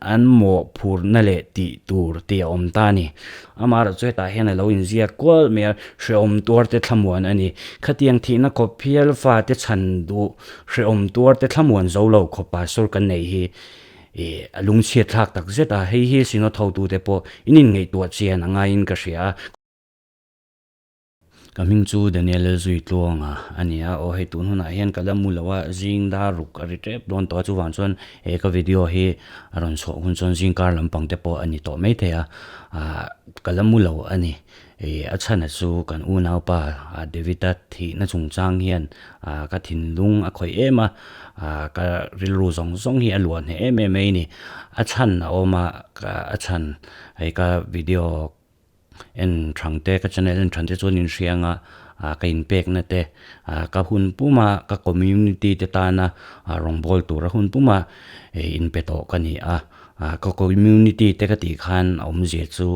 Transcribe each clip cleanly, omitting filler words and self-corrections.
an mawhphurhna leh tih tur tih a awm ta a ni. Amaherawhchu hetah hian a lo inziak kual mai a, hrehawm tuarte thlamuan a ni. Khatiang thihna khawp hial fate chhan duh hrehawm tuarte thlamuan zo lo khawp pastor kan nei hi ih a lungchhiat thlak tak zet a, hei hi Synod hotute pawh in inngaihtuah chian a ngaiin ka hria a. Ka hming chu Daniel Lalzuitluanga a ni a, aw hei tun hunah hian ka la mu lo a, zing dar ruk a ri tep dawn tawh a, chuvang chuan he ka video hi a rawn chhuah hun chuan zing kar lampang te pawh a ni tawh maithei a, ah ka la mu lo a ni. Ih a chhana chu kan unaupa David-a thihna chungchang hian ah ka thinlung a khawih em a, ah ka rilru zawng zawng hi a luah hneh em em mai a ni. A chhan a awm a, a chhan hei ka video En thangte ka channel en thangte chuan inhriang a ah ka inpekna te ah ka hun puma ka community te tana ah rawngbâwl tura hun puma ih inpe tawh ka ni a ah ka community te ka tih khan a awmzia chu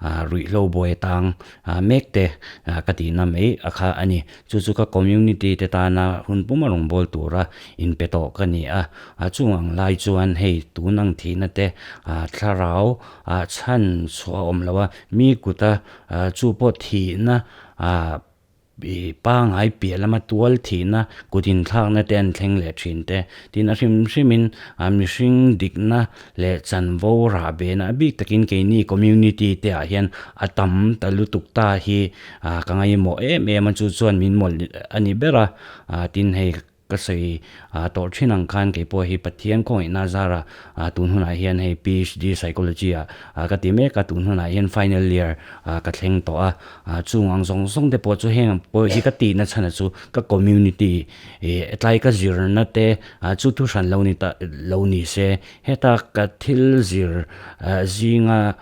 ah ruihhlo buai atang ah mek te ah ka tihna mai a kha a ni chu chu ka community te tana hun puma rawngbâwl tura inpe tawh ka ni a ah chung ang lai chuan hei tun ang thihna te ah thlarau ah chhan chhuah a awm lo a, mi kuta ah chu pawh thihna ah ih pangngai piah lama tual thihna kut inthlakna te an thleng leh thin te tin a hrim hrimin ah mihring dikna leh chanvo rah behna a bik takin keini community te ah hian a tam ta lutuk ta hi ah ka ngaihmawh em em a chu chuan min mawlh a ni ber a ah tin hei. Ka sawi tawh thin ang khan kei pawh hi Pathian khawngaihna zara tun hunah hian hei PhD Psychology ah ka ti mek a, tun hunah hian final year ka thleng tawh a, chung ang zawng zawng te pawh chu heng pawh hi ka tihna chhan chu ka community ih tlai ka zirna te chu thu hran lo ni ta lo ni se heta ka thil zir zinga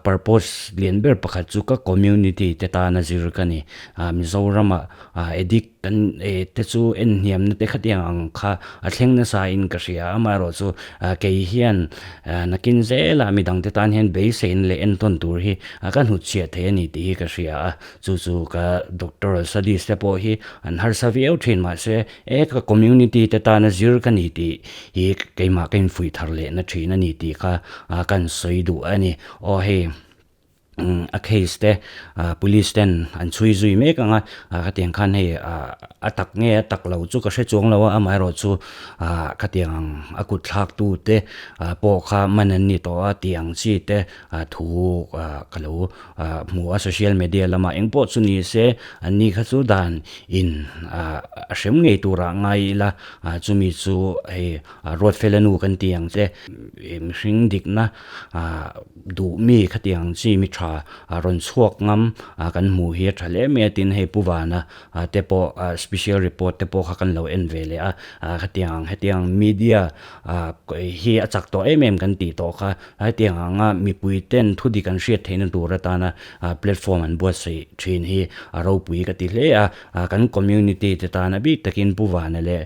purpose lian ber pakhat chu ka community te tana zir ka ni, Mizoramah addict Kan e te chu en hniamna te khatiang ang kha a thleng nasa in ka hria a, amaherawhchu kei hian nakin zela midangte tan hian beiseina leh entawn tur hi ka hnutchhiah thei a ni tih hi ka hria a, chu chu ka doctoral studies te pawh hi an harsa viau thin mahse e ka community te tana zir ka ni tih hi keimah ka infuih thar lehna thin a ni tih kha kan sawi duh a ni. Aw hei. A case te police ten an chhui zui mek ang a khatiang khan hei a tak nge a tak lo chu ka hre chuang lo a amaherawh chu khatiang ang a kut thlak tu te pawh kha man an ni tawh a tih ang chi te thu ka lo hmu a social media lamah eng pawh chu ni se an ni kha chu dan in a hrem ngei turah ngai ila chumi chu hei Ruatfela nu kan tih ang che mihring dikna duh mi khatiang ang chi mi tha rawn chhuak ngam kan hmuh hi a tha hle mai a tin hei Pu Vana te pawh special report te pawh kha kan lo en ve leh a khatiang ang hetiang media hi a chak tawh em em kan tih tawh kha hetiang anga mipui ten thu dik an hriat theihna tur atana platform an buatsaih thin hi a ropui ka ti hle a kan community te tan a bik takin Pu Vana leh.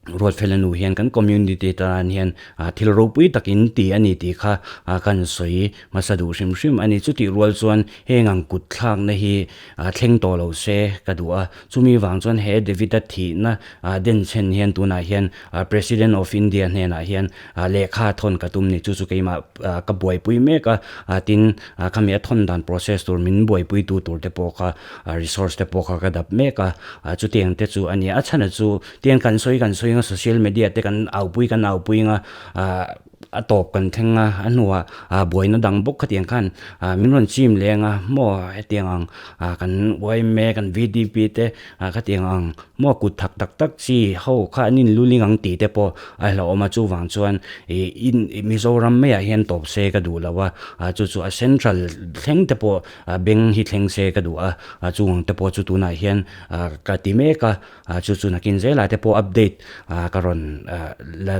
Ruatfela nu hian kan community tan hian thil ropui takin ti a ni tih kha kan sawi hmasa duh hrim hrim a ni. Chutih rual chuan heng ang kut thlakna hi thleng tawh lo se ka duh a. Chumi vang chuan he David-a thihna denchhen hian tunah hian President of India hnenah hian lehkha thawn ka tum ni. Chu chu keimah ka buaipui mek a, tin khami a thawn dan process tur min buaipuitu tur te pawh kha resource te pawh kha ka dap mek a. Chutiang te chu a ni a. A chhan chu Tiang kan sawi kan sawi anga social media te kan aupui kan aupui anga ah a tawp kan thleng a a hnuah ah buaina dang bawk khatiang khan ah min rawn chim leng a maw hetiang ang ah kan yma kan vdp te ah khatiang ang maw kut thak tak tak chi ho kha an inluling ang tih te pawh a hlauhawm a chuvang chuan ih in Mizoram maiah hian tawp se ka duh lo a ah chu chu a central thleng te pawh ah beng hi thleng se ka duh a ah chung ang te pawh chu tunah hian ah ka ti mek a. Ah chu chu nakin zelah te pawh update ah ka rawn ah la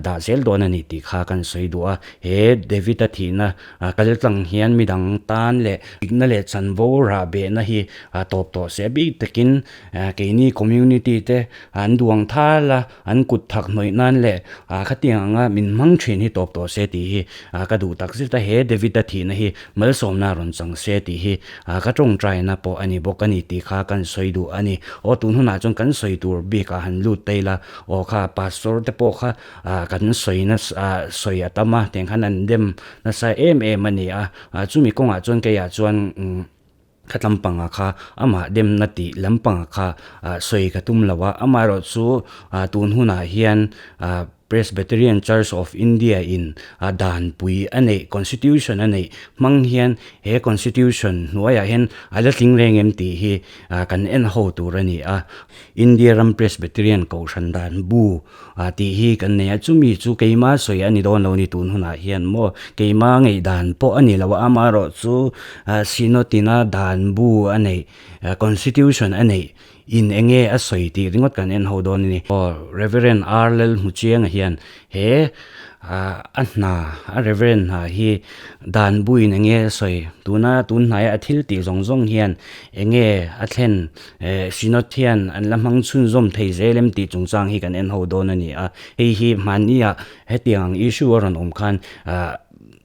dah zel dawn a ni tih kha kan sawi duh a. He David-a thihna ah kal tlang hian midang tan leh dikna leh chanvo rah behna hi ah tawp tawh se bik takin ah keini community te an duang thal a, an kut thak hnawih nan leh ah khatiang anga min hmang thin hi tawp tawh se tih hi ah ka duh tak zet a. He David-a thihna hi malsawmna rawn chang se tih hi Ah ka tawngtaina pawh a ni bawk a ni tih kha kan sawi duh a ni. Aw tun hunah chuan kan sawi tur bikah han lut ta ila, aw kha pastor te pawh kha ah kan sawi na ah sawi a tam a, tiang khan an dem nasa em em a ni a, chumi kawngah chuan keiah chuan kha tlampanga kha amah demna tih lampanga kha sawi ka tum lo a, amaherawhchu tun hunah hian Presbyterian Church of India in a danpui a neih, Constitution a neih hmang hian he Constitution hnuaiah hian a la tling reng em tih hi kan en ho tur a ni a. India ram Presbyterian Kohhran dan bu tih hi kan nei a, chumi chu keima sawi a ni dawn lo ni tun hunah hian maw keima ngaihdan pawh a ni lo a, amaherawhchu Synod ina dan bu a neih, Constitution a neih In eng nge a sawi tih ringawt kan en ho dawn a ni. Aw Reverend R Lalhmuchianga hian he a hna, a Reverend hna hi dan buin eng nge a sawi? Tuna tun hnaia a thil tih zawng zawng hian eng nge a thlen? Synod hian an la hmang chhunzawm thei zel em tih chungchang hi kan en ho dawn a ni a. Hei hi hmannia hetiang ang issue a rawn awm khan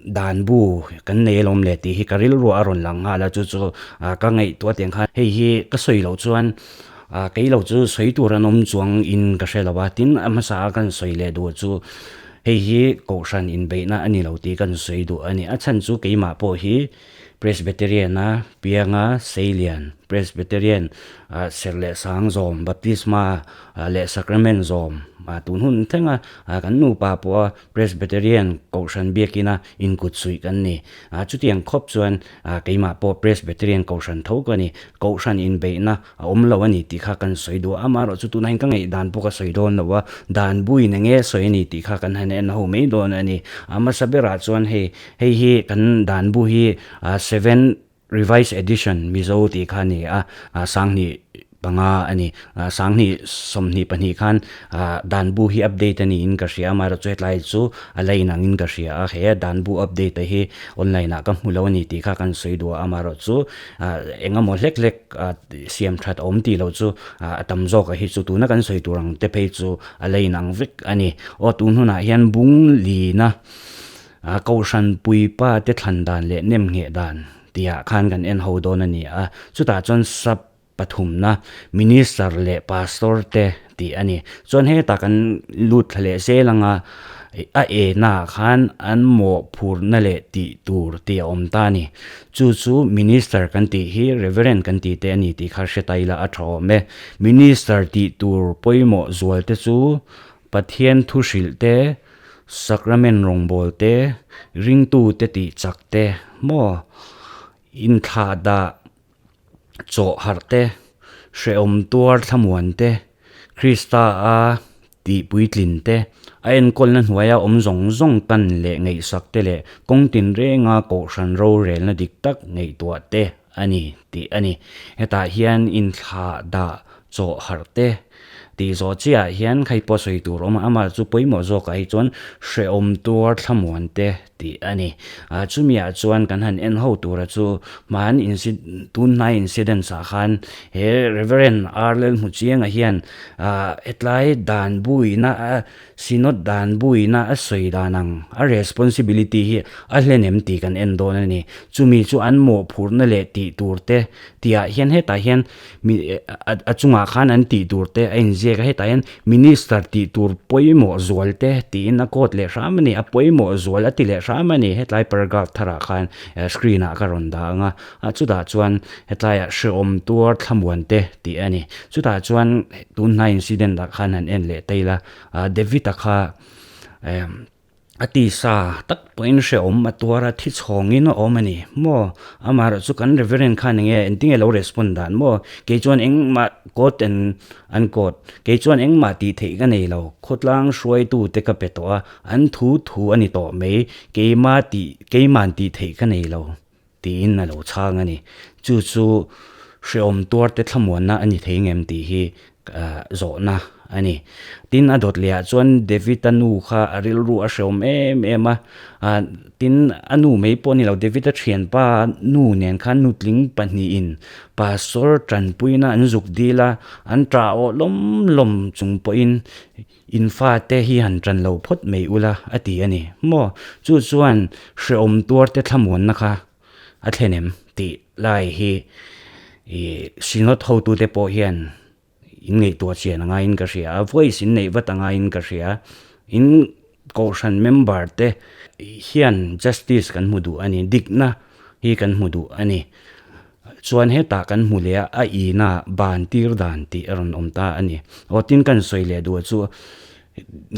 Dan bu kan nei alawm le tih hi ka rilruah a rawn lang nghal a, chu chu ka ngaihtuah tiang khan hei hi ka sawi loh chuan kei lo chu sawi tur an awm chuang in ka hre lo a, tin a hmasa a kan sawi leh duh chu hei hi kohhran inbeihna a ni lo tih kan sawi duh a ni. A chhan chu keimah pawh hi Presbyterian a pianga Seilian Presbyterian serh leh sang zawm Baptisma leh Sacrament zawm tun hun thlenga kan nupa pawha Presbyterian Kohhran biakina inkut suih kan ni. Chutiang khawp chuan keimah pawh Presbyterian Kohhran tho ka ni. Kohhran inbeihna a awm lo a ni tih kha kan sawi duh a, amaherawh chu tunah hian ka ngaihdan pawh ka sawi dawn lo a, dan buin eng nge sawi a ni tih kha kan han en ho mai dawn a ni. A hmasa berah chuan hei hei hi kan dan bu hi seven Revised Edition, Mizo tih kha a ni a, 25 a ni. 2022 khan dan bu hi update a niin ka hria a, amaherawhchu chu hetlai chu a la inangin ka hria a, he dan bu update a hi online ah ka hmu lo a ni tih kha kan sawi duh a, amaherawhchu eng emaw hlek hlek siam that a awm tih loh chu a tam zawk a hi chu tuna kan sawi tur ang te phei chu a la inang vek a ni. Aw tun hunah hian bung lina. A Kohhran puipa te thlan dan leh nem ngheh dan tihah khan kan en ho dawn a ni a, chutah chuan sub pathumna Minister leh Pastor te tih a ni. Chuan hetah kan lut thla leh zel anga a enaah khan an mawhphurhna leh tih tur tih a awm ta a ni. Chu chu Minister kan tih hi Reverend kan tih te a ni tih kha hre ta ila a tha awm e. Minister tih tur pawimawh zual te chu Pathian thu hrilh te, Sacrament rawngbawl te, ringtu te tih chak te, maw inthlah dah chawh harh te, hrehawm tuar thlamuan te, Krista a tih puitlin te, a enkawlna hnuaia awm zawng zawng tan leh ngaihsak te leh kawng tinrenga kohhran rorelna dik tak ngaihtuah te a ni tih a ni. Hetah hian inthlah dah chawh harh te tih zawh chiah ah hian kha hi pawh sawi tur awm a, amah chu pawimawh zawk ah hi chuan hrehawm tuar thlamuan te tih a ni. Ah chumi ah chuan kan han en ho tura chu hman inci tun hnai incidents ah khan he Reverend R Lalhmuchianga hian ah hetlai dan buina a Synod dan buina a sawi dan ang a responsibility hi a hlen em tih kan en dawn a ni. Chumi chu an mawhphurhna leh tih tur te tihah hian hetah hian mi a chungah khan an tih tur te a inziak a, hetah hian Minister tih tur pawimawh zual te tiin a quote leh hram a ni, a pawimawh zual a ti leh hram a ni. Hetlai paragraph tharah khan screen ah ka rawn dah ang a, chutah chuan hetlaiah hrehawm tuar thlamuan te tih a ni. Chutah chuan Tunhnai incident ah khan han en leh ta ila, David-a kha a tisa tak pawhin hrehawm a tuar a, thi chhawngin a awm a ni maw? Amaherawh chu kan Reverend khan eng nge engtin nge lo respond dan maw? Kei chuan engmah quote and unquote, kei chuan engmah tih theih ka nei lo, khawtlang hruaitu te ka pe tawh a, an thu thu a ni tawh mai, keima tih keiman tih theih ka nei lo tiin a lo chhang a ni. Chu chu hrehawm tuarte thlamuanna a ni thei ngem tih hi zawhna a ni. Tin, a dawt lehah chuan David-a nu kha a rilru a hrehawm em em a, tin, a nu mai pawh a ni lo, David-a thianpa nu nen khan nutling pahnihin pastor tanpuina an zuk dil a, an ṭah awh lawm lawm chung pawhin In fate hi han ṭan lo phawt mai ula, a ti a ni. Maw? Chu chuan hrehawm tuarte thlamuanna kha a thlen em? tih lai hi i Synod hotute pawh hian in ngaihtuah chian a ngaiin ka hria a, voice in neih vat a ngaiin ka hria. In. Kohhran member te hian justice kan hmu duh a ni, dikna hi kan hmu duh a ni. Chuan hetah kan hmu leh a, a ina ban tir dan tih a rawn awm ta a ni. Aw tin kan sawi leh duh chu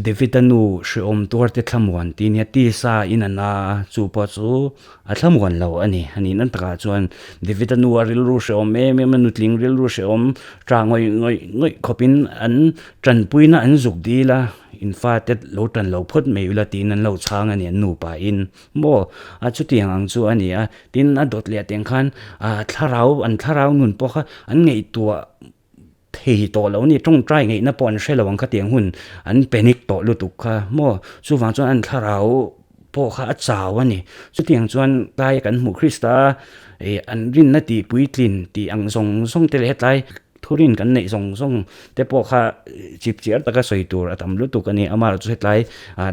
David-a nu hrehawm tuar te thlamuan tih nia tisa in a na a, chu pawh chu a thlamuan lo a ni. A nihna takah chuan David-a nu a rilru hrehawm em em a, nutling rilru hrehawm tah ngawih ngawih ngawih khawpin an tanpuina an zuk dil a. In fate lo tan lo phawt mai ula tiin an lo chhang a ni an nupa in maw a chutiang ang chu a ni a tin a dawt leh teng khan ah thlarau an thlarau nun pawh kha an ngaihtuah thei tawh lo a ni tawngtai ngaihna pawh an hre lo ang khatiang hun an panic tawh lutuk kha maw chuvang chuan an thlarau pawh kha a chau a ni chutiang chuan tlai kan hmuh Krista ih an rinna tih puitlin tih ang zawng zawng te leh hetlai. Thurin kan neih zawng zawng te pawh kha chip chiar taka sawi tur a tam lutuk a ni. Amaherawhchu chu hetlai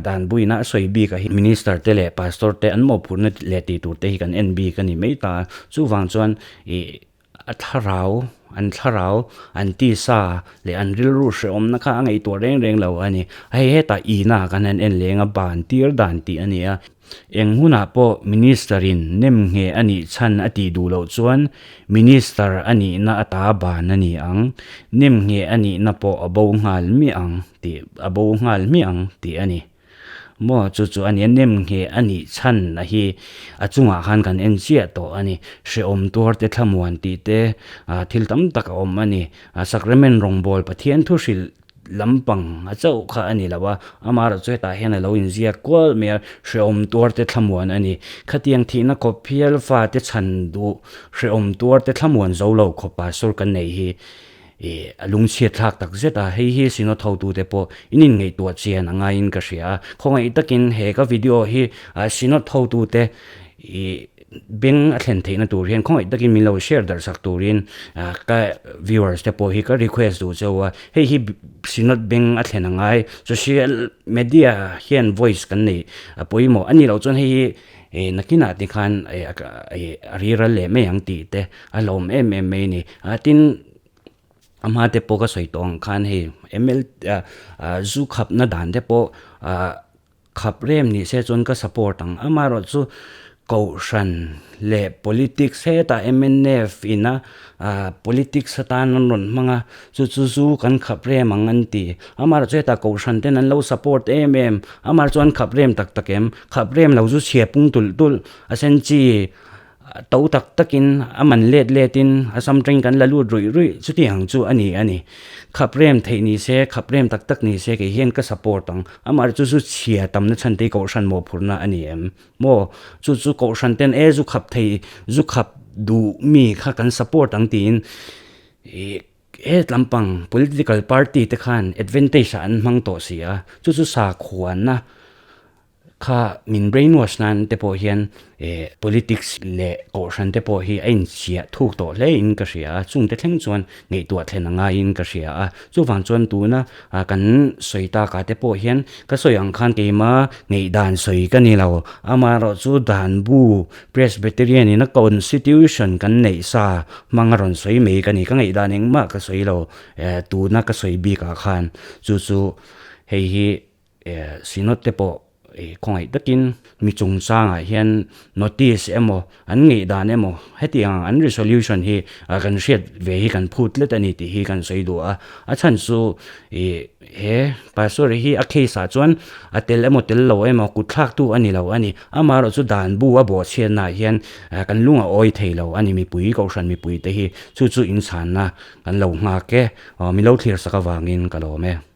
dan buina a sawi bik ah hi Minister te leh Pastor te an mawhphurhna leh tih tur te hi kan en bik a ni mai ta. Chuvang chuan ih a thlarau, an thlarau, an tisa leh an rilru hrehawmna kha a ngaihtuah reng reng lo a ni. Hei hetah ina kan han en leng a, ban tir dan tih a ni a. Eng hunah pawh Minister-in nem ngheh a nih chhan a tih duh loh chuan Minister a nihna ata ban a ni ang, nem ngheh a nihna pawh a bo nghal miah ang tih a bo nghal miah ang tih a ni. Maw chu chu a nia nem ngheh a nih chhan a hi a chungah khan kan en chiah tawh a ni. Hrehawm tuar te thlamuan tih te thil tam tak a awm a ni. Sacrament rawngbawl Pathian thu hrilh Lampang a chauh kha a ni lo a, amaherawh chu hetah hian a lo inziak kual mai a, hrehawm tuar te thlamuan a ni. Khatiang thihna khawp hial fate chhan duh hrehawm tuar te thlamuan zo lo khawp pastor kan nei hi ih a lungchhiat thlak tak zet a, hei hi Synod hotute pawh in inngaihtuah chian a ngaiin ka hria a, khawngaih takin he ka video hi Synod hotute ih Beng a thlen theihna tur hian khawngaih takin min lo share darh sak turin ka viewers te pawh hi ka request duh cheu a, hei hi Synod beng a thlen a ngai, social media hian voice kan nei a pawimawh a nih loh chuan hei hi nakinah te khan a riral leh mai ang tih te a hlauhawm em em mai a ni. Tin a hma te pawh ka sawi tawh ang khan hei ml zu khapna dan te pawh Khap rem ni se chuan ka support ang. Amaherawhchu Kohhran leh politics hetah mnf ina politics atan an rawn hmang a, chu chu zu kan khap rem ang an ti. Amaherawhchu hetah Kohhran ten an lo support em em. Amaherawhchu an khap rem tak tak em? Khap rem lo zu chhia pung tulh tulh a sen chi. To tak takin a man let letin a sam teng kan la lut ruih ruih chutiang chu a ni a ni. Khap rem theih ni se, khap rem tak tak ni se kei hian ka support ang. Amah chu zu chhia tamna chhan te hi kohhran mawhphurhna a ni em? Maw? Chu chu kohhran ten e zu khap thei, zu khap duh mi kha kan support ang tiin ih he tlampang political party te khan advantage ah an hmang tawh si a, chu chu sakhuana Kha min brainwash nan te pawh hian eh politics leh kohhran te pawh hi a inchiah thuk tawh hle in ka hria a, chungte thleng chuan ngaihtuah thlen a ngaiin ka hria a. Chuvang chuan tuna ah kan sawi taka te pawh hian ka sawi ang khan keima ngaihdan sawi ka ni lo, amaherawhchu dan bu Presbyterian in a constitution kan neih sa hmang a rawn sawi mai ka ni, ka ngaihdan engmah ka sawi lo eh tuna ka sawi bikah khan chu chu hei hi Synod te pawh khawngaih takin mi chungchangah hian notice emaw an ngaihdan emaw hetiang an resolution hi kan hriat ve hi kan phut tlat a ni tih hi kan sawi duh a. A chhan chu ih he pastor hi a case ah chuan a tel emaw tel lo emaw kut thlak tu a ni lo a ni. Amaherawh chu dan bu a bawhchhiatnaah hian kan lung a awi thei lo a ni mipui kohhran mipui te hi chu chu inchhanna kan lo nghak e. Aw mi lo thlir sak avangin ka lawm e.